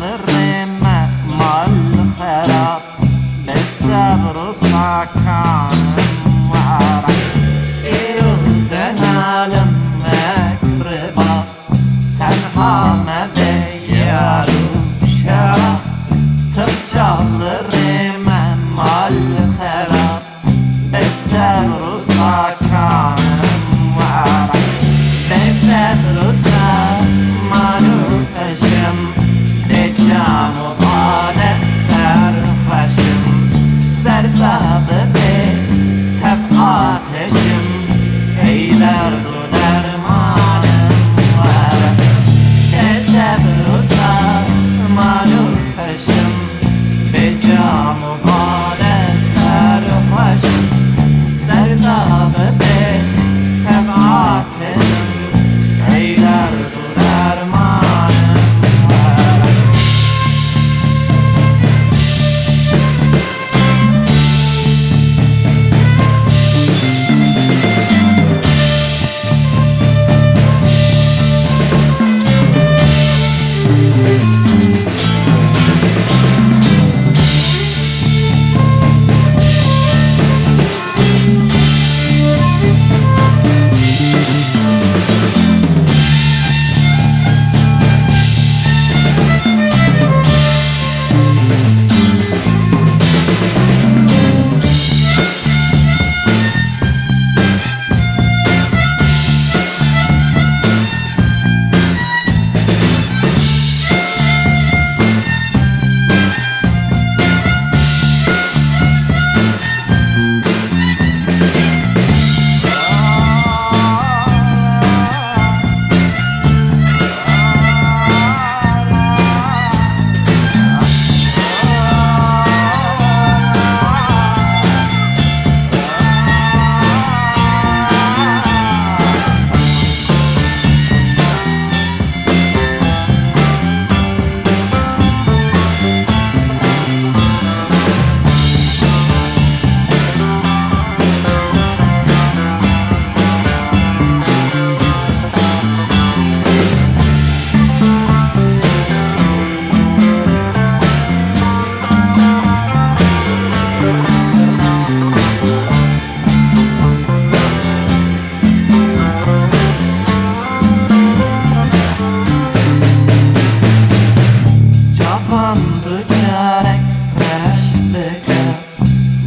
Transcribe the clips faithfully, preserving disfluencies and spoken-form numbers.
Li rê me mal xerab, bê sebr û sakan were. Îro denalim wek riba, tenha me bê yar û şera. Tim çav li rê me mal xerab, bê sebr û sakan were. Bê sebr û saman û xeşim, bê çam û bade serxweşim. Ser te bibê tev ateşim, ey derd û dermanim were. Bê sebr û saman û xeşim, bê çam û bade serxweşim. Ser te bibê tev ateşim, ey derd û dermanim were. Çavan tu carek reş bike,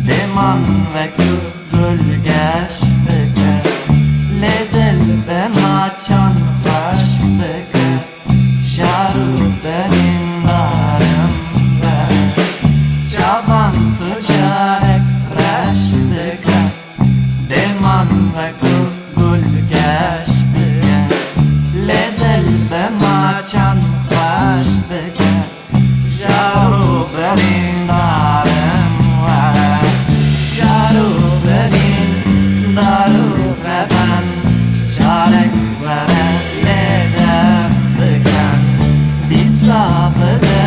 dêman wek tu gul geş bike, lê dil dema çan xweş bike. Şar û berîndarim be, çavan tu carek reş bike, dêman wek tu gul geş bike, lê dil dema çan xweş bike. Şar û berîndarim we, şar û berîndar û reven, şarek were lê dev biken. Dîsa bide